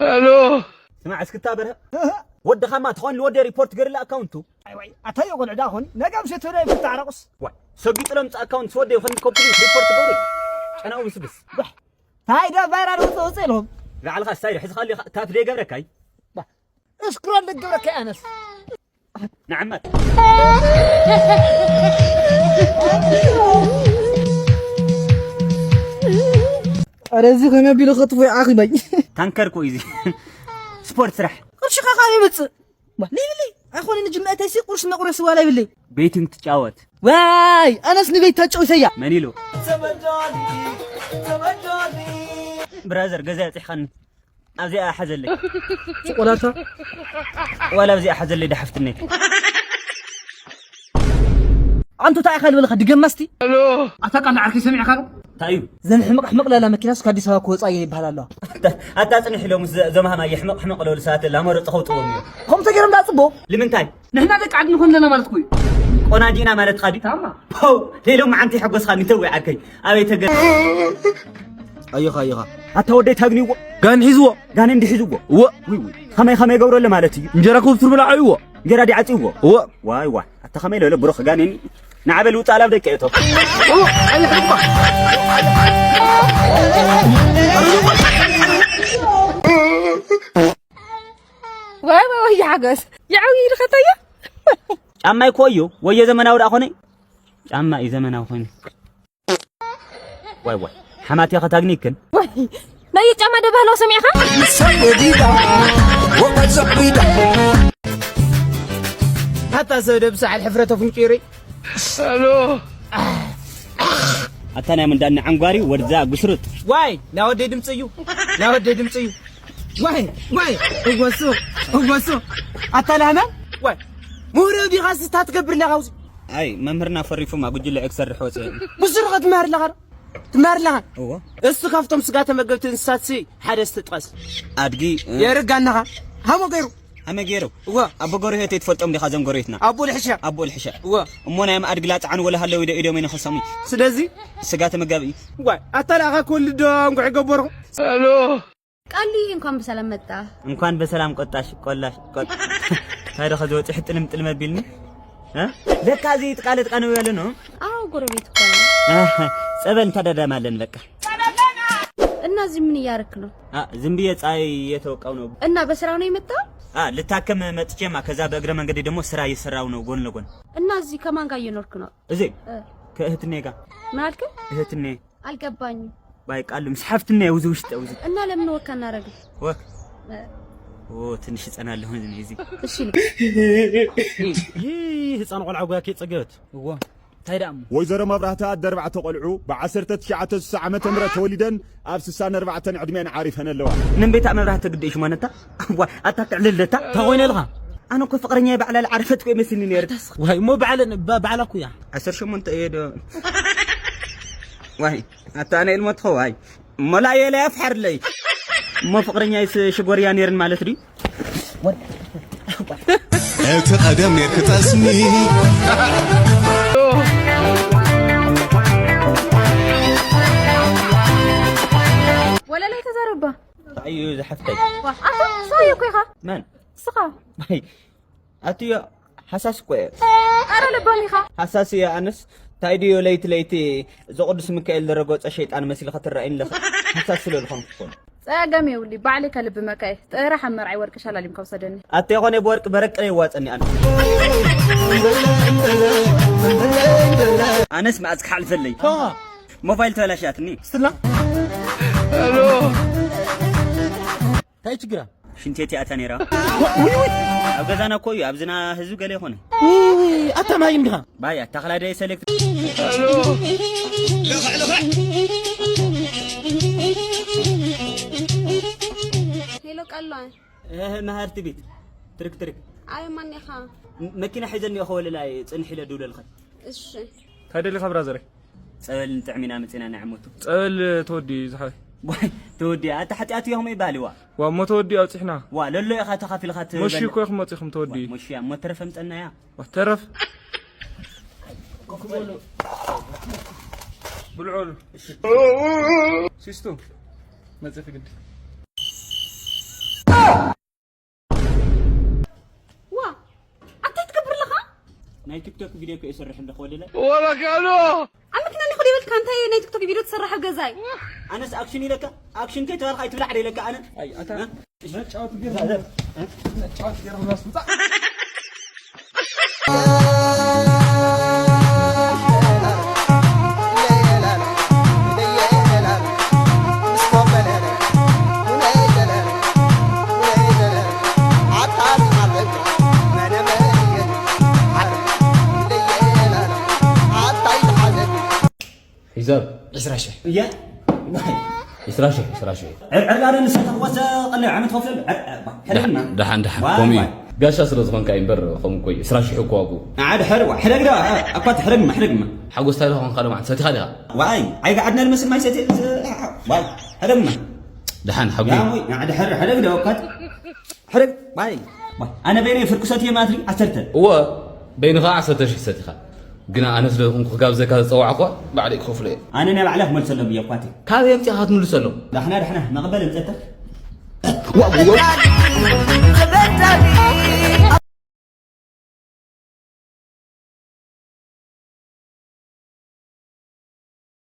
ስማዕ እስክታ በርሀ፣ ወድኻማ ተኾን ንወደ ሪፖርት ገርላ ኣካውንቱ። ኣይ ዋይ ኣታዮ ቆልዕ ዳ ኾን ነገም ሸተደ ብታረቁስ። ዋይ ሰጊጥሎም ጻ ኣካውንት ወደ ይኾን ኮምፕሊት ሪፖርት ገሩ። ጨናው ምስብስ። ታይዳ ቫይራል ወጽእ ወጽእ ኢሎም። ላዕልኻ ስታይል ሕዝኻ ኣለኻ፣ ታፍ ደይ ገብረካይ። እስክሮል ልገብረካ ኣነስ። ንዓመት። ኣረ እዚ ከመይ ኣቢሉ ከጥፎ ይዓኺ በይ። ታንከር እኮ እዩ እዚ። ስፖርት ስራሕ። ቅርሽኻ ካብ ይመጽእ። ዋ፣ ሊሊ፣ ኣይኮነን፣ ንጅምዕተይሲ ቁርሲ መቁረሲ ዋላ ይብለይ። ቤቲንግ ትጫወት። ዋይ፣ ኣነስ ንቤት ተጫዊተያ። መን ኢሉ? ብራዘር፣ ገዛ ያጽሕኻኒ። ኣብዚኣ ሓዘለይ። ጭቆላታ? ዋላ ኣብዚኣ ሓዘለይ፣ ደሓፍትነይ። ኣንቱ እንታይ ኢኻ ልበልኻ? ድገማስቲ? ኣታ ቃል ዓርከይ ሰሚዕካ ዶ? እንታይ እዩ? ዘን ሕምቕ ሕምቕ ላላ መኪናስ ካብ ኣዲስ ኣበባ ክወጻ እየን ይበሃል ኣለዋ። ኣታ ጽንሕ ኢሎም ዘ-፣ ዘማህማ የሕምቕ ሕምቕ ለሉ ሰባት ላመረጡ ከውጥዎም እዩ። ከምኡ ተገይሮም ዳጽቦ? ልምንታይ? ንሕና ደቂ ዓዲ ንኾን ኣለና ማለት እኮ እዩ። ቆናጂና ማለት ኻዲ? ታማ። ፖው! ሌሎም መዓንቲ ሕጎስኻ ንተዊ ዓርከይ። ኣበይ ተገ-፣ ኣየኻ፣ ኣየኻ። ኣታ ወደይ ታግንይዎ? ጋን ሒዝዎ። ጋን እንዲ ሒዝዎ? እወ። ውይ፣ ውይ። ኸመይ፣ ኸመይ ገብረለ ማለት እዩ? እንጀራ ክብቱር ብላዕ እይዎ። እንጀራ ዲዓጽይዎ? እወ። ዋይ፣ ዋይ። ኣታ ኸመይ ለለ ብሩኽ ጋኔን። ንዓበል ውጻእ ላብ ደቂ እቶ። ዋይ፣ ዋይ፣ ዋይ፣ ሓጎስ። ይዓው ይድኸተዮ። ጫማ ይኮዮ፣ ወየ ዘመናዊ ደኣ ኾነ። ጫማ እዩ ዘመናዊ ኾነ። ዋይ፣ ዋይ። ሓማት እያ ኸታግኒክን። ዋይ፣ ናይ ጫማ ደባህላው ሰሚዕኻ? ኣታ ሰብ ደብሳዕ ሕፍረተ ፍንጪሪ። ኣታ ናይ ምንዳኒ ዓንጓሪ ወድዛ ጉስሩጥ። ዋይ፣ ናይ ወደይ ድምፂ እዩ። ናይ ወደይ ድምፂ እዩ። ዋይ፣ ዋይ፣ እወሱ፣ እወሱ። ኣታ ላህመ፣ ዋይ፣ ምሁር ዲኻ ስታ ትገብር ኣለኻ ኣብዚ? ኣይ፣ መምህርና ፈሪፉማ ጉጅለ ክሰርሕ ወፅአ። ብዙር ኸትመሃር ኣለኻ ዶ? ትመሃር ኣለኻ? እዎ። እሱ ካብቶም ስጋ ተመገብቲ እንስሳት ሲ ሓደ እስቲ ጥቀስ። ኣድጊ፣ እ? የርጋናኻ። ሃሞ ገይሩ። ሃመ ገይሩ? እዎ። ኣቦ ገሩ ህይወት ትፈልጦም ዲኻ እዞም ጎረቤትና? ኣቦ ልሕሻ። ኣቦ ልሕሻ። እዎ። እሞ ናይ ኣድጊ ላጽዓን ወላ ሃለዊ ዶ ኢዶም ይነኸሶም? ስለዚ? ስጋ ተመጋቢ። ዋይ፣ ኣታ ለኣኻ ክወልድ ዶ እንኳዕ ገበርኹ? ቃሊ እንኳን በሰላም መጣ። እንኳን በሰላም ቆጣሽ፣ ቆላሽ፣ ቆጥ-፣ እንታይ ደኸ ዝወጽእ ጥልም ጥልም ኣቢልኒ? እ? ለካ እዚ ጥቃለ ጥቃ ነው ያለ ነው? አዎ፣ ጎረቤት እኮ ነው። ኣህ፣ ጸበል እንተዳዳማለን በቃ። እና እዚህ ምን እያረክ ነው? አ፣ ዝም ብዬ ፀሐይ እየተወቃው ነው። እና በስራ ነው የመጣው? አ፣ ልታከም መጥቼማ፣ ከዛ በእግረ መንገዴ ደግሞ ስራ እየሰራው ነው ጎን ለጎን። እና እዚህ ከማን ጋር እየኖርክ ነው? እዚህ? እ። ከእህትኔ ጋር። ምን አልክ? እህትኔ። አልገባኝም። ባይ ቃል ምስ ሓፍትና ውዚ ውሽጥ ውዚ። እና ለምን ወክ አናረግም? ወክ? እ። ኦ፣ ትንሽ እጸናለሁ እኔ እዚህ። እሺ። ይህ ህፃን ቆልዓ ጓኬ ጸገበት። እዎ። እንታይ ደኣ እሞ? ወይዘሮ መብራህቲ ኣደ ኣርባዕተ ቆልዑ ብዓሰርተ ትሽዓተ ስሳ ዓመተ ምህረት ተወሊደን ኣብ ስሳን ኣርባዕተን ዕድሜን ዓሪፈን ኣለዋ። ምን ቤታ መብራህቲ ግዲ ሽማነታ? ዋ፣ ኣታ ትዕልልታ? እንታይ ኮይነ ኢልካ? ኣነ እኮ ፍቕረኛ ባዕላ ልዓረፈት እኮ ይመስልኒ ነይሩ። ዋይ፣ እሞ ባዕለ-፣ ባ-፣ ባዕላ እኮ እያ። ዓሰርተ ሸሞንተ እየ ዶ? ዋይ፣ ኣታ ኣነ ኢልሞ ትኸው፣ ዋይ። እሞ ላየ ላይ ኣፍሓርለይ። እሞ ፍቕረኛይስ ሽጎርያ ነይርን ማለት ድዩ? እቲ ቀደም ኔርክ ጠስሚ። ወለላይ ተዛረባ። እዩ ዝሓፍተይ። ዋ፣ ኣታ ሰውዬ እኮ ኢኻ። መን? ንስኻ። ኣይ፣ ኣትዮ ሓሳስ እኮ እየ። ኣረ ለባም ኢኻ። ሓሳስ እየ ኣነስ። እንታይ ድዮ ለይቲ ለይቲ ዘቕዱስ ሚካኤል ዝረገጾ ሸይጣን መሲልካ ትረኣይኒ ኣለኻ። ሓሳስ ስለ ዝኾንኩ እኮ ነው። ጸገም የብሉይ፣ ባዕለይ ከልብመካ እየ። ጥራሕ ኣብ መርዓይ ወርቂ ሸላሊምካ ውሰደኒ። ኣተ ይኾነ ብወርቂ በረቅረ ይዋጸኒ ኣነ። ኣነስ መዓዝ ክሓልፈለይ። ሞባይል ተበላሽያትኒ። ስትላ? እንታይ ችግራ? ሽንቴት ኣታ ነይራ። ውይ፣ ውይ። ኣብ ገዛና እኮ እዩ፣ ኣብዝና ህዝቢ ገለ ይኾነ። ውይ፣ ውይ፣ ኣታ ማይም ድኻ? ባይ፣ ኣታ ኽላደ ሰሌክት። ሄሎ፣ ቀሎ። እህ፣ መሃርቲ ቤት። ትርክ፣ ትርክ። ኣይ፣ ማን ኢኻ? ም-፣ መኪና ሒዘኒ እኮ ወለላይ ጽንሕ ኢለ ድውለልካ። እሺ። እንታይ ደሊኻ ብራዘረይ? ጸበል ንጥዕም ኢና መጺና ንዓመቱ። ጸበል ተወዲ ዝሓይ። ዋይ፣ ተወዲ፣ ኣታ ሓጢኣቱ እዮም ይባል፣ ዋ። ዋ፣ እሞ ተወዲ ኣውጺሕና። ዋ፣ ለሎ ኢኻ ተኻፊልካ ትበል። መሺ እኮ ኢኹም መጺኹም ተወዲ። ዋ፣ መሺ እያ፣ እሞ ተረፈ ምጸና እያ። ዋ፣ ተረፍ። ብልዖሉ። እሺ። ሲስቱ፣ መጺኺ ግዲ። ናይ ቲክቶክ ቪድዮ እኮ ይሰርሕ ኣለኹ ወለለ። ወበካሎ ኣብ መኪና እኒኹ ዲበልካ እንታይ ናይ ቲክቶክ ቪድዮ ትሰርሕ ኣብ ገዛይ? ኣነስ ኣክሽን ኢለካ ኣክሽን ከይተባልካ ኣይትብላዕ ደ ኢለካ ኣነ። ኣይ ኣታ መጫወት ገዛ መጫወት ገይርና ስምፃ ሒሳብ ዕስራ ሽሕ እያ። ዕስራ ሽሕ ዕስራ ሽሕ ዕርዕር ኣነ ንሰተ ወሰ ቀለ ዓመት ከፍለ ሕደግና ደሓን ደሓን ከምኡ እዩ። ጋሻ ስለ ዝኾንካ እዩ እምበር ከምኡ እኮ እዩ። ዕስራ ሽሕ እኮ ዋግኡ። ንዓ ድሕር ዋ ሕደግ ዳ እኳ ትሕደግማ ሕደግማ። ሓጎስ እንታይ ዳ ኾንካ ሎማዓንቲ ሰቲኻ ዲኻ? ዋይ ኣይገዓድና ንመስል ማይ ሰቲ ዋይ ሕደግማ። ደሓን ሓጉ ያሞይ ንዓ ድሕር ሕደግ ዳ እኳ ሕደግ ዋይ ዋይ ኣነ በይነ ፍርኩሰት እየ ማትሪ ዓሰርተ እወ በይንኻ ዓሰርተ ሽሕ ሰቲኻ። ግና ኣነ ስለ ዝኾንኩ ክጋብዘካ ዝጸዋዕኳ ባዕለይ ክኸፍሎ እየ። ኣነ ናይ ባዕላ ክመልሰሎም እየ እኳ እቲ። ካበይ ኣምጺእኻ ክትምልሰሎም? ዳሕና ዳሕና መቕበል እምጸተ።